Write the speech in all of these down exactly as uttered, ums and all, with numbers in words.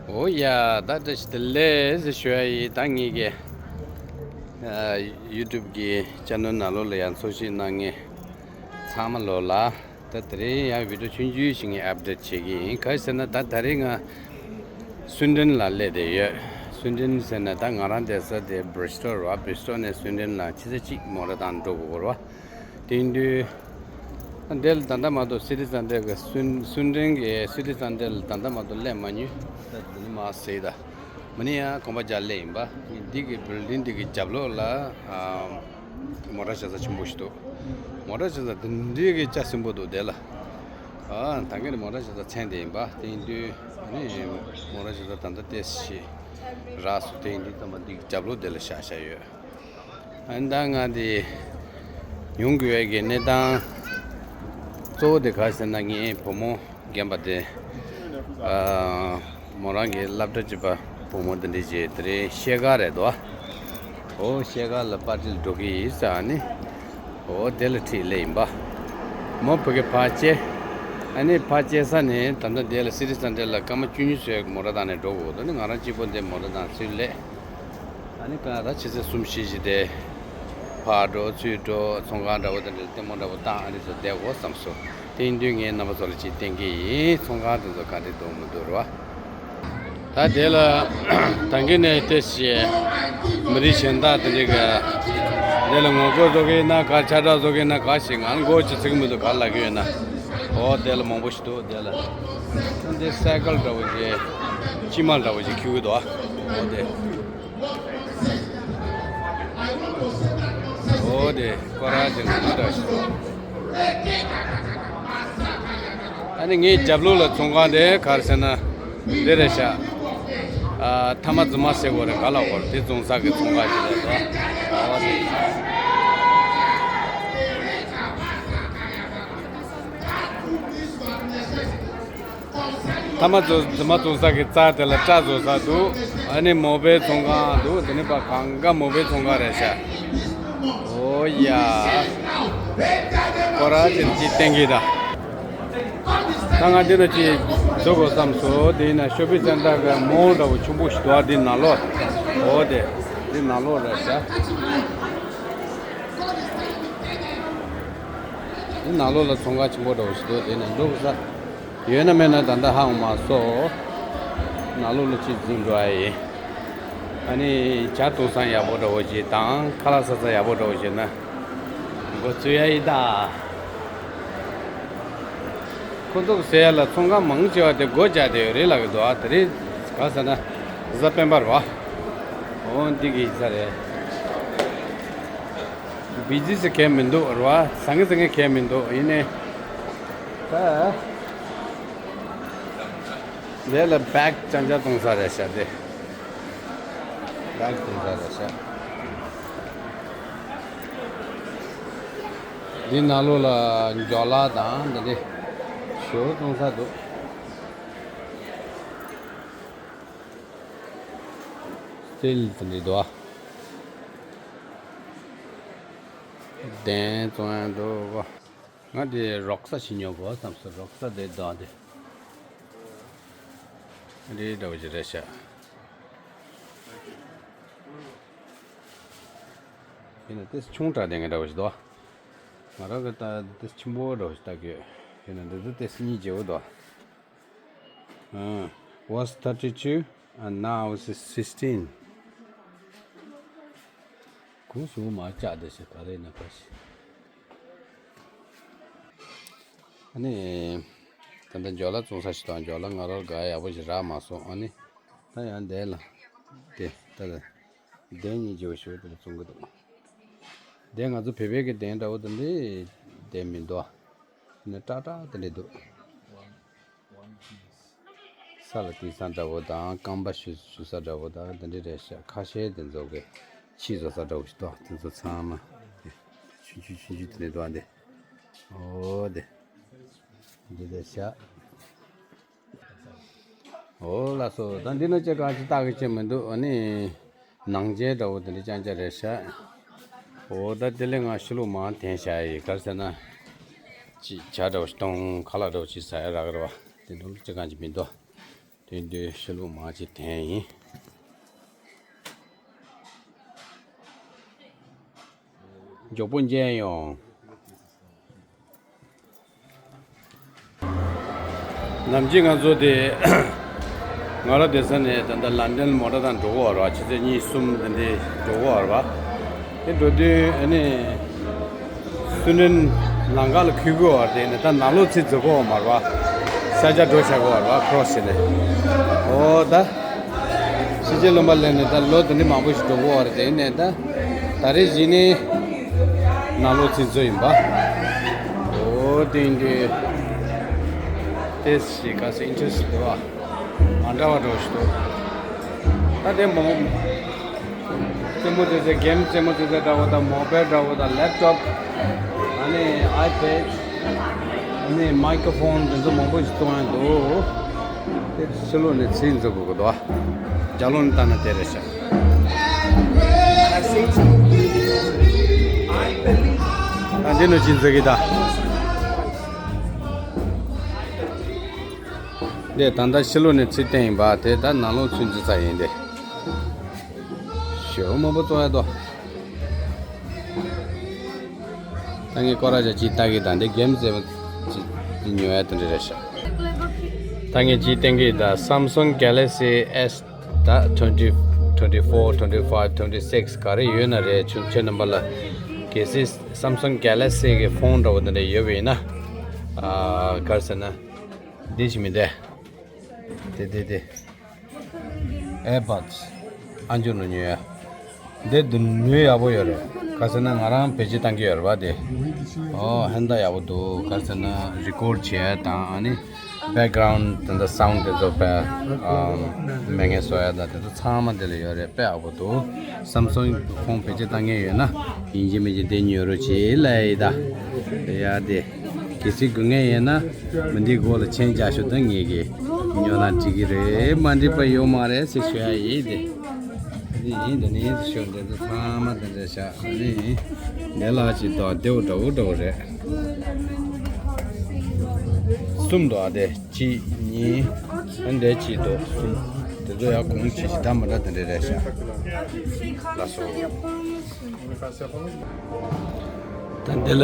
འོ་ཡ། ད་བཀྲ་ཤིས་བདེ་ལེགས་ཞུ་ཡ་ཡིན། ད་ངེད་ཀྱི་ཨ་ཡུ་ཊུབ་ཀྱི་ཅེ་ནལ་ནང་ལོགས་ལ་ཡང་འཚོལ་ཞིབ་གནང་མཁན་ཚང་མ་ལོ་ལ་ད་དེ་རིང་ཡང་བི་ཌི་ཡོ་ཆུང་ཆུང་ཞིག་ངས་ཨབ་ཌེཊ་བྱེད་ཀྱི་ཡིན། ག་རེ་ཟེར་ན་ད་ད་རིང་ང་སུན་ཀྲན་ལ་སླེབས་བསྡད་ཡོད། སུན་ཀྲན་ཟེར་ན་ད་ང་རང་བསྡད་ས་དེ་བྷི་རི་སི་ཊལ་རེད་བ། བྷི་རི་སི་ཊལ་ནས་སུན་ཀྲན་ལ་ཆུ་ཚོད་གཅིག་མོ་ཊ་བཏང་འགྲོ་དགོས་རེད་བ། དེ་ཡིན་དུས། འདི་ལ་ད་ལྟ་མ་གཏོགས་སི་ཊི་སེན་ཊར་གི་སུན་སུན་ཀྲན་གྱི་སི་ཊི་སེན་ཊར་ལ་ད་ལྟ་མ་གཏོགས་སླེབས་མ་མྱོང་། ད་འདི་ནས་མར་གཟིགས་དང་། མ་ནི་ཡང་གོམ་པ་རྒྱག་སླེབས་ཡིན་པ། འདི་གི་བིལ་ཌིང་འདི་གི་རྒྱབ་ལོགས་ལ་ཨ་མོ་ཊ་བཞག་ས་ཆེན་པོ་ཞིག་འདུག་མོ་ཊ་བཞག་ས་འདི་འདྲའི་གི་ལྕགས་སྲིན་པོ་འདུག་དེ་ལ། ཨ་ད་གིན་མོ་ཊ་བཞག་ས་མཚན་དེ་ཡིན་པ། དེ་ཡིན་དུས་ཨ་ནི་མོ་ཊ་བཞག་ས་ད་ལྟ་ཏོག་ཙམ་རག་སོང་། དེ་ཡིན་དུས་ད་མ་འདི་གི་རྒྱབ་ལོགས་དེ་ལ་བཞག་བཞག་ཡོད། ཨ་ནི་ད་ང་དེ་ཡོང་དགོས་ཡས་ཀྱི་གནས་སྟངས་གཙོ་བོ་དེ་ག་རེ་ཟེར་ན། ངའི་བུ་མོ་རྒན་པ་དེ་ཨ་མོ་རང་གི་སློབ་གྲྭ་གཅིག་པ་བུ་མོ་དེ་འདྲ་ཅིག་དེ་རིང་ཤེལ་དཀར་རེད་དོ། འོ་ཤེལ་དཀར་ལ་པར་ཊི་ལ་འགྲོ་གི་ཡིན་ཟེར། ཨ་ནི་འོ་དེ་ལ་ཁྲིད་སླེབས་ཡིན་པ། མོ་ཕ་གི་ཕར་བཅར། ཨ་ནི་ཕར་བཅར་ས་ནས་ད་ལྟ་དེ་ལ་སི་ཊི་སེན་ཊར་ལ་སྐར་མ་བཅུ་གཉིས་ཙམ་མོ་ཊ་བཏང་ནས་འགྲོ་དགོས་འདུག་ཨ་ནི་ང་རང་གཅིག་པོ་འདི་མོ་ཊ་བཏང་ཚུར་སླེབས། ཨ་ནི་ག་ད་ཆུ་ཚོད་གསུམ་བཞི་ཞིག་དེ་ཕར་འགྲོ་ཚུར་འགྲོ་ཚོང་ཁང་འདྲ་བོ་དེ་འདྲ་ལ་ལྟད་མོ་འདྲ་བོ་བཏང་ཨ་ནི་ཚོ་བསྡད་དགོས་བསམ་སོང་། དེ་ཡིན་དུས་ངས་རྣམ་པ་ཚོ་ལ་ཅིག་བསྟན་གྱི་ཡིན། ཚོང་ཁང་དེ་ཚོ་ག་འདྲ་འདུག་མི་འདུག་རེད་བ། ད་དེ་ལ་ད་གིན་ནས་ཏོག་ཙམ་མི་རིགས་གཞན་དག་དེ་འདྲ་གི་དེ་ལ་ངོ་རྒོལ་བཟོ་གི་ཡིན་ན་ག་ཁྱབ་བསྒྲགས་བཟོ་གི་ཡིན་ན་ག་ཞིག་ང་ལ་མགོ་ཅིག་ཚོད་ཀྱི་མི་འདུག་ག་ལབ་ཀྱི་ཡོད་ན། འོ་དེ་ལ་མང་པོ་ཞིག་འདུག་དེ་ལ་འདི་སའི་ཀལ་འདྲ་བོ་ཞིག་སྐྱེས་མ་འདྲ་བོ་ཞིག་འཁྱེར་གྱི་འདུག་འོ་དེ། འོ་དེ་སྐོར་ར་ཅན་འདི་འདྲ་ཞིག་ཨ་ནི་ངའི་རྒྱབ་ལོགས་ལ་ཚོང་ཁང་དེ་ག་རེ་ཟེར་ན་འདི་རེད་ཤག་ཨ་ཐ་མག་རྫུན་མ་ཟེར་དགོས་རེད་ག་ལབ་དགོས་རེད། དེ་བཙོང་ས་གི་ཚོང་ཁང་ཞིག་རེད་དོ། འོ་དེ། ཐ་མག་བཙོང་རྫུན་མ་བཙོང་ས་གི་རྩ་དེ་ལ་སྐྲ་བཟོ་ས་འདུག་ཨ་ནི་མོ་བེལ་ཚོང་ཁང་འདུག་དེ་ནི་པ་གང་ག་མོ་བེལ་ཚོང་ཁང་རེད་ཤག་འོ་ཡ། སྐོར་ར་ཅན་ཅིག་བསྟན་གྱི་ད། ད་ང་འདི་ན་ཅིག་བཟོ་དགོས་བསམ་སོང་། དེ་ཡིན་ན་ཤོ་པིང་སེན་ཊར་གི་མོལ་འདྲ་བོ་ཆེན་པོ་ཞིག་འདུག་ཨ་འདི་ནང་ལོགས། འོ་དེ་འདི་ནང་ལོགས་རེད་ཤག་འདི་ནང་ལོགས་ལ་ཚོང་ཁང་ཆེན་པོ་འདྲ་བོ་ཞིག་འདུག་དེ་ནས་འགྲོ་དགོས་ས་ཡོད་ན་མེད་ན་ད་ལྟ་ཧ་གོ་མ་སོང་། ནང་ལོགས་ལ་ཅིག་འཛུལ་འགྲོ་ཡ་ཡིན། ཨ་ནི་ཇ་བཏུང་ས་ཡག་པོ་འདྲ་བོ་ཅིག་དང་ཁ་ལག་ཟ་ས་ཡག་པོ་འདྲ་བོ་ཅིག་ན་འགོ་ཚུགས་ཡ་ཡིན་ད། ཁོ་ཚོ་གི་ཟེར་ཡ་ལ་ཚོང་ཁང་མང་ཆེ་བ་དེ་སྒོ་རྒྱག་བསྡད་ཡོད་རེད་ལབ་ཀྱི་འདུག་ཨ་དེ་རིང་ག་ཟེར་ན་གཟའ་སྤེན་པ་རེད་བ། འོ་འདི་གི་ཡིན་ས་རེད། བི་ཛི་ཟེར་གང་ཡང་མི་འདུག་རེད་བ། ཟང་ངེ་ཟིང་ངེ་གང་ཡང་མི་འདུག་ཡིན་ནའི་ད་དེ་ལ་བེག་ཅང་ཅང་གཏོང་ས་རེད་ཤག་དེ་བེག་གཏོང་ས་རེད་ཤག་འདི་ནང་ལོགས་ལ་མགྱོགས་ལ་དང་འདི་འདྲ་ཞོ་གཏོང་ས་འདུག་སིལ་དེ་འདྲ་འདུག་ཨ། གདན་བཙོང་ཡ་འདུག་གོ། ང་དེ་རོག་ས་ཞིག་ཉོ་དགོས་བསམ་སོང་། རོག་ས་དེ་འདུག་ཨ་དེ། འདི་འདྲ་བོ་ཞིག་རེད་ཤག་ཡིན་ན་ཏོག་ཙམ་ཆུང་དྲགས་བསྡད་མཁན་འདྲ་བོ་ཞིག་འདུག་ང་རང་གི་ལྟ་ཏོག་ཙམ་ཆེན་པོ་འདྲ་བོ་ཞིག་ལྟ་གི་ཡོད། ཡིན་ན་འདི་ཚོ་ཏོག་ཙམ་གཉིས་བརྗེ་པོ་འདུག་ཨ། Was thirty-two and now it's sixteen. གོང་གཞུག་མར་བཅག་བསྡད་ཤག་ག་རེ་ཡིན་ན་ག་ཞིག་ཨ་ནི། ད་ལྟ་མགྱོགས་ལ་བཙོང་ས་ཞིག་དང་མགྱོགས་ལ་ང་རང་དགའ་ཡག་པོ་ཞིག་རག་མ་སོང་། ཨ་ནི། ད་ཡང་འདས་ལ། དེ་ད་ལ། གདན་གཉིས་བརྗེ་པོ་ཞིག་དེ་ལ་བཙོང་གི་འདུག་གདན་ང་ཚོ་བོད་པའི་གི་གདན་འདྲ་བོ་དེ་འདྲའི་གདན་མི་འདུག་ཨ། ནི་ཏག་ཏག་དེ་འདྲ་འདུག་ས་ལ་བཏིང་ས་འདྲ་བོ་དང་རྐང་པ་གཞུ་གཞུ་ས་འདྲ་བོ་དང་དེ་འདྲ་རེད་ཤག་ཁ་ཤས་དེ་ཚོ་གི་ཕྱིས་བཟོ་ས་འདྲ་བོ་ཞིག་འདུག་དེ་ཚོ་ཚང་མ་དེ་ཆུང་ཆུང་ཆུང་ཆུང་དེ་འདྲ་འདུག་ཨ། འདི་འོ་དེ་འདི་རེད་ཤག་འོ་ལགས་སོ། ད་འདི་ན་ཅི་གང་ཅི་བལྟ་གི་ཅི་མི་འདུག་ཨ་ནི་ནང་ཆེན་འདྲ་བོ་དེ་འདྲ་རྐྱང་རྐྱང་རེད་ཤག་འོ་ད་དེ་ལས་ང་ཕྱི་ལོགས་མར་འཐེན་བཞག་ཡི། ག་རེ་ཟེར་ན་ཅི་ཇ་འདྲ་བོ་ཞིག་གཏོང་། ཁ་ལག་འདྲ་བོ་ཅིག་ཟ་ཡ་རག་གི་རེད་བ། དེ་འདྲ་ཅི་གང་ཅི་མི་འདུག་དེ་འདྲའི་ཕྱི་ལོགས་མ་ཅིག་དེ་ཡིན། མགྱོགས་པོ་མཇལ་ཡོང་། ནམ་རྒྱུན་ང་ཚོ་དེ་ང་རང་བསྡད་ས་ནས་ད་ལྟ་ལན་ཌན་མོ་ཊ་དང་འགྲོ་གི་ཡོད་རེད་བ། ཆུ་ཚོད་གཉིས་གསུམ་དེ་འདྲའི་འགྲོ་གི་ཡོད་རེད་བ། དེ་འགྲོ་དུས་ཨ་ནི་སུན་ཀྲེན་ལམ་ཁ་ལ་འཁོད་ཀྱི་ཡོད་རེད། དེ་ནས་ད་ནང་ལོགས་ཚུར་འཛུལ་གྱི་ཡོད་མ་རེད་བ། ཤར་རྒྱག་འགྲོ་བྱ་གི་ཡོད་རེད་བ། ཁྲོ་སི་བྱས་ནས། འོ་ད། ཕྱི་རྒྱལ་ལུང་པ་སླེབས་ནས་ད་ལོ་དེ་འདྲའི་མང་པོ་ཞིག་འགྲོ་གི་ཡོད་རེད། དེ་ནས་ད་ད་རེས་གཞི་ནས་ནང་ལོགས་ཚུར་འཛུལ་ཡིན་པ། འོ་དེ་འདྲའི་ཏེས་ཞིག་ག་ས་ཨིན་ཊི་རེ་སི་འདུག་བ། མ་འདྲ་བ་འདྲ་བོ་ཞིག་འདུག་ད་དེ་མོ། རྩེད་མོ་རྩེ་རྩེ། གེམ་རྩེད་མོ་རྩེ་རྩེ་འདྲ་བོ་དང་། མོ་བེལ་འདྲ་བོ་དང་། ལེབ་ཊོབ། ཨ་ནི་ཨའི་པེཌ། ཨ་ནི་མའི་ཀྲོ་ཕོན། དེ་ཚོ་མང་པོ་ཞིག་བཙོང་ཡ་འདུག་དེ་ཕྱི་ལོགས་ནས་ཚུར་འཛུལ་དགོས་ཀྱི་འདུག་རྒྱབ་ལོགས་ནས་བལྟས་ན་དེ་རེད་ཤག་ཨ་འདི་ནས་ཅིག་འཛུལ་གི་ད། དེ་ད་ལྟ་ཕྱི་ལོགས་ནས་ཚུར་བསྟན་ཡིན་པ། དེ་ད་ནང་ལོགས་ཚུར་འཛུལ་ཚར་ཡིན་ཏེ། ཞེ་པོ་མང་པོ་བཙོང་ཡ་འདུག་ད་ངས་སྐོར་ར་ཅིག་ལྟ་གི་དང་། འདི་གེམ་རྩེད་མོ་ཅིག་ཉོ་ཡ་དེ་འདྲ་རེད་ཤག་ད་ངས་ཅིག་བསྟན་གི་ད། Samsung Galaxy S ད་twenty, twenty four, twenty five, twenty six ག་རེ་ཡོད་ན་རེད། ཆུང་ཆེ་རྣམ་པ་ལ། གལ་སྲིད་Samsung Galaxy གི་ཕོན་འདྲ་བོ་དེ་འདྲ་ཡོད་པ་ཡིན་ན། ཨ་ག་རེ་ཟེར་ན། འདི་ཞིག་མི་འདྲ། དེ་དེ་དེ། ཨེར་བཱཌ། ཨ་མཆོག་ནང་ཉོ་ཡ། འདི་དུ་ཉོ་ཡག་པོ་ཡོད་རེད། ག་ཟེར་ན་ང་རང་བེད་སྤྱོད་བཏང་གི་ཡོད་རེད་བ་དེ། ཨོ་ཧན་ད་ཡག་པོ་འདུག་ག་ཟེར་ན་རི་ཀོཌ་བྱེད་ཡ་དང་། ཨ་ནི་བེག་གྷ་རའུནཌ་དེ་འདྲ་སའུནཌ་དེ་ཚོ་དཔེ་ཨམ་མེད་མཁན་བཟོ་ཡ་དང་དེ་ཚོ་ཚང་མ་འདི་ལ་ཡོད་རེད། དཔེ་ཡག་པོ་འདུག་སམ་སུང་ཕོན་བེད་སྤྱོད་བཏང་མཁན་ཡོད་ན་ཡིན་གཅིག་མིན་གཅིག་འདི་ཉོ་རོགས་བྱེད་ལབ་ཡི་ད། ཡ་དེ། གལ་སྲིད་དགོས་ངེས་ཡིན་ན་མི་འདིའི་མགོ་ལ་མཆན་རྒྱག་ཤོག་ད་ངེད་ཀྱིས་ཉོ་ན་འགྲིག་གི་རེད། མ་འགྲིག་པ་ཡོད་མ་རེད་ཟེར་ཞུ་ཡ་ཡིན་ཏེ། འདི་ཡིན་འདི་ནི་ཡིན་ཟེར་ཞུ། འདི་ཚོ་ཚང་མ་འདི་འདྲ་བཞག་ཨ་ནི་འདི་ལ་ཅིག་འདུག་འདེའུ་འདྲ་བོ་འདྲ་བོ་རེད། གསུམ་འདུག་ཨ་དེ་གཅིག་གཉིས། ཨ་འདི་གཅིག་འདུག་གསུམ། དེ་ཚོ་ཡང་གོང་ཆེ་ཞིག་འདྲ་མི་འདྲ་དེ་འདྲ་རེད་ཤག་ལགས་སོ། ད་འདི་ལ་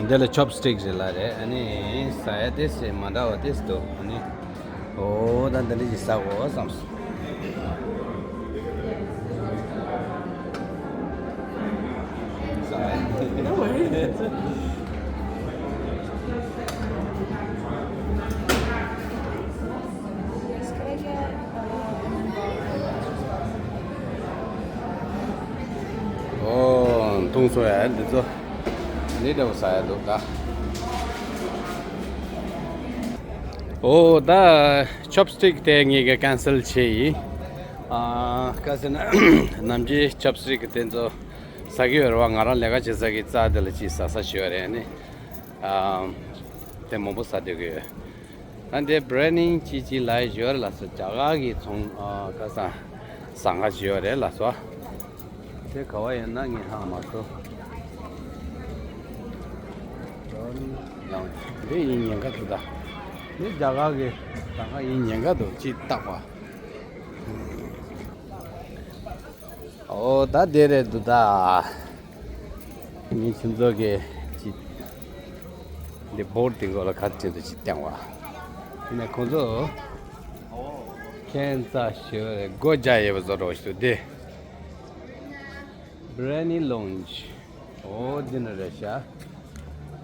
འདི་ལ་ཆོབ་སི་ཊིག་རེད་ལ་རེད། ཨ་ནི་ཟ་ཡ་དེ་སེ་མ་འདྲ་བ་དེ་སེ་འདུག་ཨ་ནི་ཨོ་ད་འདི་འདྲ་ཞིག་ཟ་དགོས་བསམ་སོང་། ཟ་ཡ། ཨོ། འཐུང་སོང་ཡ་འདི་ཚོ། ནི་འདྲ་བོ་ཟ་ཡ་འདུག་ད། ཨོ་ད་ཆོབ་སི་ཊིག་དེ་ངེད་ཀྱིས་ཀེན་སེལ་བྱས་ཡིན། ཨ་ག་ཟེར་ན་ནམ་རྒྱུན་ཆོབ་སི་ཊིག་དེ་ཚོ་ཟ་གི་ཡོད་རེད་བ། ང་རང་ལས་ཀ་བྱེད་ས་གི་རྩ་དེ་ལ་ཅིག་ཟ་ས་ཞིག་ཡོད་རེད། ཨ་ནི་ཨ་དེ་མང་པོ་ཟ་སྡོད་ཀྱི་ཡོད། ད་འདི་བྷི་རེ་ནིང་ཅིག་ཅིག་ལབ་ཡོད་རེད་ལགས་སོ། རྒྱ་གར་གྱི་ཚོང་ཨ་ག་ས་ཟ་ཁང་ཞིག་ཡོད་རེད་ལགས་སོ། དེ་ག་བ་ཡིན་ན་ངས་ཧ་མ་གོ། འདི་ཡིན་ཉེན་ཁ་འདུག་ད། འདི་རྒྱ་གར་གྱི་ཟ་ཁང་ཡིན་ཉེན་ཁ་འདུག་ཅིག་བརྟག་པ། ཨོ་ད་དེ་རེད་འདུག་ད། ངའི་ཁྱིམ་ཚང་གིས་ཅིག་འདི་བོར་ཌི་འདི་སྐོར་ལ་ག་ཚོད་དུ་ཅིག་བསྟན་པ། དེ་ནས་ཁོང་ཚོ་ཁྱད་མཚར་ཞིག་རེད། སྒོ་རྒྱག་ཡོད་པ་བཟོ་འདྲ་ཞིག་འདུག་སྟེ། བྷི་རེ་ནི་ལོན་ཇི། ཨོ་འདི་ནི་རེད་ཤག་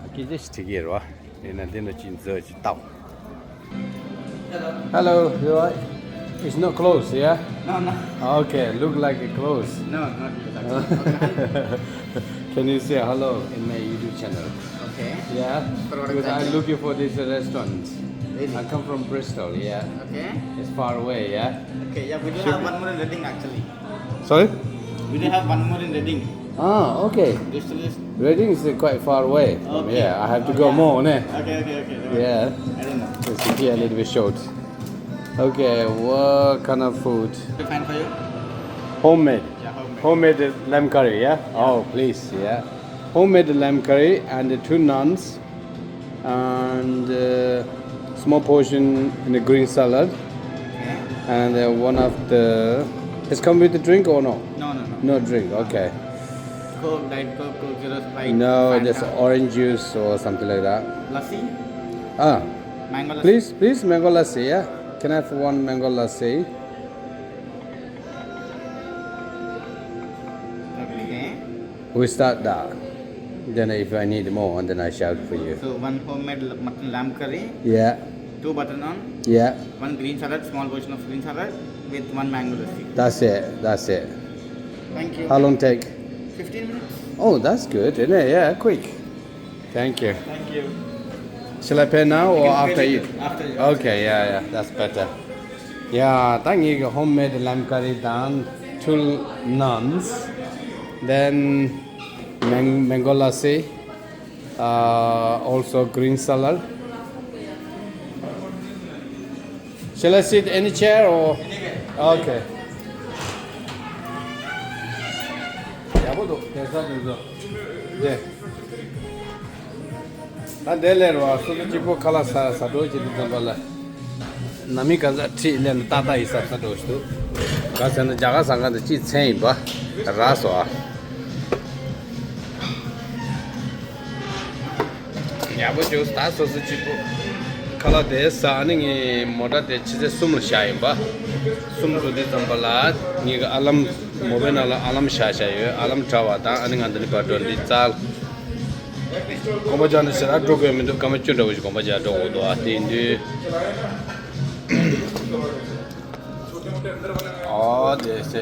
སྐད་ཆ་ཞིག་དྲི་གི་ཡོད་རེད་བ། དེ་ན་འདི་ནི་ཅིག་འཛུལ་ཅིག་བལྟ། Hello, you all right? It's not closed, yeah? No, no. Okay, look like it closed. No, not yet, actually. Okay. Can you say hello in my YouTube channel? Okay. Yeah? For what exactly? Because I'm looking for this restaurant. Really? I come from Bristol, yeah. Okay. It's far away, yeah? Okay, yeah, we do have one more in Reading, actually. Sorry? We do have one more in Reading. Ah, okay. This list. Reading is quite far away from here. Okay. I have to go more, ne? Okay, okay, okay. No worries. Yeah. I don't know. It's here a little bit short. Okay, what kind of food? Fine for you? Homemade. Yeah, homemade. Homemade lamb curry, yeah? Yeah. Oh, please, yeah. Homemade lamb curry and the two naans and uh, small portion in the green salad. And uh, one of the. It's come with a drink or no? No, no, no. No drink, okay. Coke, Diet Coke, Coke Zero, Sprite, No, Fanta. Just orange juice or something like that. Lassi? Ah. Mango lassi. Please, please, mango lassi, yeah? Can I have one mango lassi? Okay. We start that. Then if I need more, and then I shout for you. So one homemade l- mutton lamb curry, Yeah, two butter naan, yeah. One green salad, small portion of green salad with one mango lassi. That's it. That's it. Thank you. How long take? Fifteen minutes. Oh, that's good, isn't it? Yeah, quick. Thank you. Thank you. Shall I pay now or after eat? After you. Okay, yeah, yeah, that's better. Yeah, ད་ངེད་ཀྱི་homemade lamb curry དང་two naans, then mang- mango lassi, uh, also green salad. Shall I sit any chair or? Okay. ཡག་པོ་འདུག་དེ་ས་དེ་ཚོ། དེ། ད་དེ་ལས་རོ་སོ་སོ་གཅིག་པོ་ཁ་ལག་ཟ་ཟ་འགྲོ་བྱེད་དུས་ཙམ་པ་ལ། ནང་མི་ག་ཚ་ཁྲིད་ལས་ན་ཏག་ཏག་ཡིན་ས་ས་འགྲོ་ཞིག་འདུག་ག་ཟེར་ན་རྒྱ་གར་ཟ་ཁང་དེ་གཅིག་མཚན་ཡིན་པ། རག་སོ་ཨ། ཡག་པོ་བྱུང་། ད་སོ་སོ་གཅིག་པོ་ཁ་ལག་དེ་ཟ། ཨ་ནི་ངས་མོ་ཊ་དེ་ཕྱི་ཚེས་གསུམ་ལ་བཞག་ཡིན་པ། གསུམ་འགྲོ་དུས་ཙམ་པ་ལ་ངས་ཀྱི་ཨ་ལམ་མོ་པའི་ནང་ལ་ཨ་ལམ་བཞག་བཞག་ཡོད། ཨ་ལམ་དྲ་བ་དང་ཨ་ནི་ང་འདི་ནས་ཕར་འགྲོ་འདི་རྩལ། གོམ་པ་རྒྱག་ནས་ཞེ་དྲག་འགྲོ་དགོས་མི་འདུག་སྐར་མ་བཅུ་འདྲ་བོ་ཞིག་གོམ་པ་རྒྱག་འགྲོ་དགོས་འདུག་ཨ་དེ་ཡིན་དུས། ཨོ་དེ་ཚེ་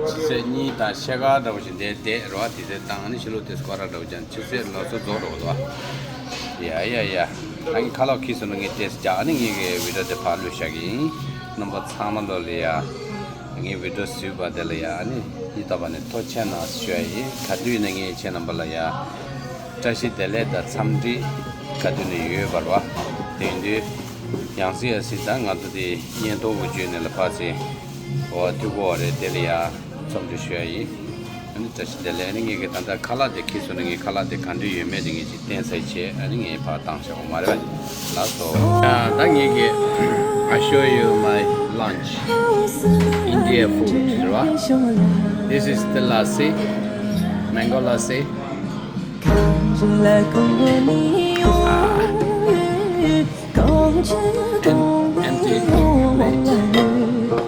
ཕྱི་ཚེས་གཉིས་དང་ཕྱེད་ཀ་འདྲ་བོ་ཞིག་འདས་བསྡད་རོ། དེ་ཚེ་བཏང་ནི་ཕྱི་ལོགས་དེ་སྐོར་ར་འདྲ་བོ་ཀྱང་ཕྱི་ཚེས་ལོ་ཚོ་རྫོགས་འགྲོ་གི་འདུག་ཡ་ཡ་ཡ། ད་ངས་ཁ་ལག་ཁྱེར་སོང་ན་ངས་དེ་རྒྱག་ནི་ངས་གི་བི་ཌིའོ་དེ་ཕར་བླུགས་བཞག་གི་ཡིན། རྣམ་པ་ཚང་མ་ལོ་ལ་ཡ། ངའི་བི་ཌིའོ་བཟོས་པ་དེ་ལ་ཡ་ཨ་ནི་ཡིད་ད་པ་ནས་ཐུགས་རྗེ་གནང་ཞུ་ཡ་ཡིན། ག་དུས་ནས་ངས་ཁྱེད་རྣམ་པ་ལ་ཡ་བཀྲ་ཤིས་བདེ་ལེགས་དང་འཚམས་འདྲི་ག་དུས་ནས་ཡོད་པར་བ། དེ་ཡིན་དུས་ཡང་སྲིད་ཡང་སྲིད་ད་ང་ཚོ་དེ་གཉེན་ཐོག་གི་བརྗོད་ནས་ལ་ཕར་ཚེ་འོ་དུས་གོ་བ་རེད། དེ་ལ་ཡ་འཚམས་འདྲི་ཞུ་ཡ་ཡིན། ཨ་ནི་བཀྲ་ཤིས་བདེ་ལེགས། ཨ་ནི་ངས་ཀྱི་ད་ལྟ་ཁ་ལག་དེ་ཁྱེར་སོང་ན་ངས་ཁ་ལག་དེ་ག་འདྲ་ཡོད་མེད་དེ་ངས་ཅིག་བསྟན་ཚར་བྱས་ཨ་ནི་ངས་ཕར་བཏང་བཞག་གོ་མ་རེད་པ། ལགས་སོ། ཨ་ད་ངས་ཀྱི། I show you my lunch. India food རེད་པ། This is the lassi, mango lassi. Ah. Em- empty plate.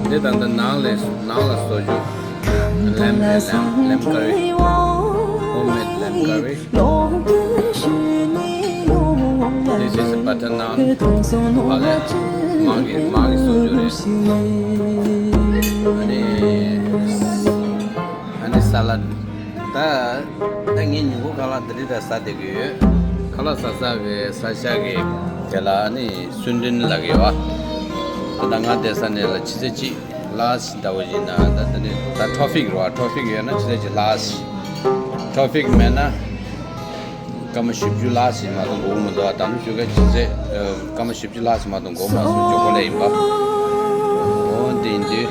འདི་ད་ལྟ་ནང་ལ་ནང་ལ་བཟོ་རྒྱུ། Lamb, lamb, lamb curry. Homemade lamb curry. This is butter naan. ཕ་གི་མ་གི་མ་གི་བཟོ་རྒྱུ་རེད། ཨ་ནི་ཨ་ནི་ས་ལད། ད་ད་ངས་ཉིན་གུང་ཁ་ལག་འདི་རིགས་ད་ཟ་བསྡད་ཀྱི་ཡོད། ཁ་ལག་ཟ་ཟ་གི་ཟ་ཤ་གི་དེ་ལ་ནི་སུན་འབྲིང་ལབ་ཀྱི་ཡོད་པ། ད་ང་བསྡད་ས་ནས་ལ་ཕྱི་ཚེས་གཅིག་ལ་ཟླ་བ་བཞི་ན་ད་ད་ནི་ད་ཊོ་ཕིག་རེད་པ། ཊོ་ཕིག་ཡོད་ན་ཕྱི་ཚེས་གཅིག་ལ་ཊོ་ཕིག་མེད་ན་སྐར་མ་བཞི་བཅུ་ལ་ཞིག་མ་གཏོགས་འགོར་མི་འདུག་ད་ནི་ཞུ་ག་ཕྱི་ཚེས་སྐར་མ་བཞི་བཅུ་ལ་ཞིག་མ་གཏོགས་འགོར་མ་སོང་། ཇོ་གོ་ལེ་ཡིན་པ། འོ་དེ་ཡིན་དུས།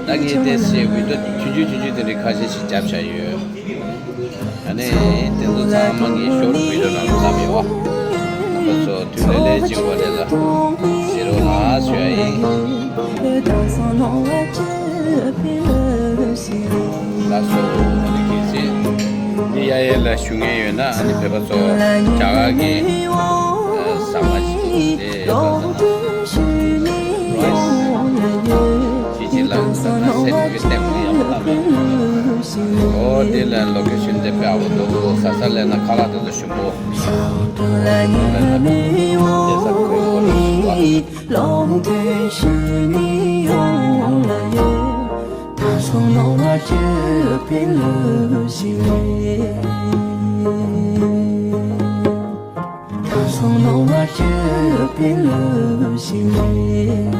ད་ངས་དེ་བཤད་བི་ཌིའོ་ཆུང་ཆུང་ཆུང་ཆུང་དེ་འདྲའི་ཁ་ཤས་ཤིག་བརྒྱབ་བཞག་ཡོད། ཨ་ནི་དེ་ཚོ་ཚང་མ་ངས་ཤོར་ཊི་བི་ཌིའོ་ནང་ལ་བཏབ་ཡོད་པ། རྣམ་པ་ཚོ་དུས་ལས་ལས་བྱེད་པ་རེད་ལ་ཟེར་རོགས་ལ་ཞུ་ཡ་ཡིན། ལགས་སོ། ཨ་ནི་གལ་སྲིད་འདི་ཡ་ཡ་ལ་ཞུ་མཁན་ཡོད་ན་ཨ་ནི་བོད་པ་ཚོ་རྒྱ་གར་གྱི་ཟ་མ་ཞིག་དེ་རོ་ཡིས་ཅི་ཅི་ལ་ས་ས་སེམས་ཀྱི་སྟེང་དུ་ཡག་པོ་བཏང་མེད། ཨོ་དེ་ལ་ལོ་ཀེ་ཤན་དེ་དཔེ་ཡག་པོ་འདུག་ས་ས་ལས་ན་ཁ་ལག་དེ་ཚོ་ཞིམ་པོ། དེ་ས་ཁོའི་སྐོར་ལ་ཞུ་བ། ལོ་ཐོས་ཤིག་ནི་ཡོང་ལ་ཡོད། ད་སོང་ནོར་བ་སྤྱོད་པའི་ལུགས་ཤིག་རེད། ད་སོང་ནོར་བ་སྤྱོད་པའི་ལུགས་ཤིག་རེད།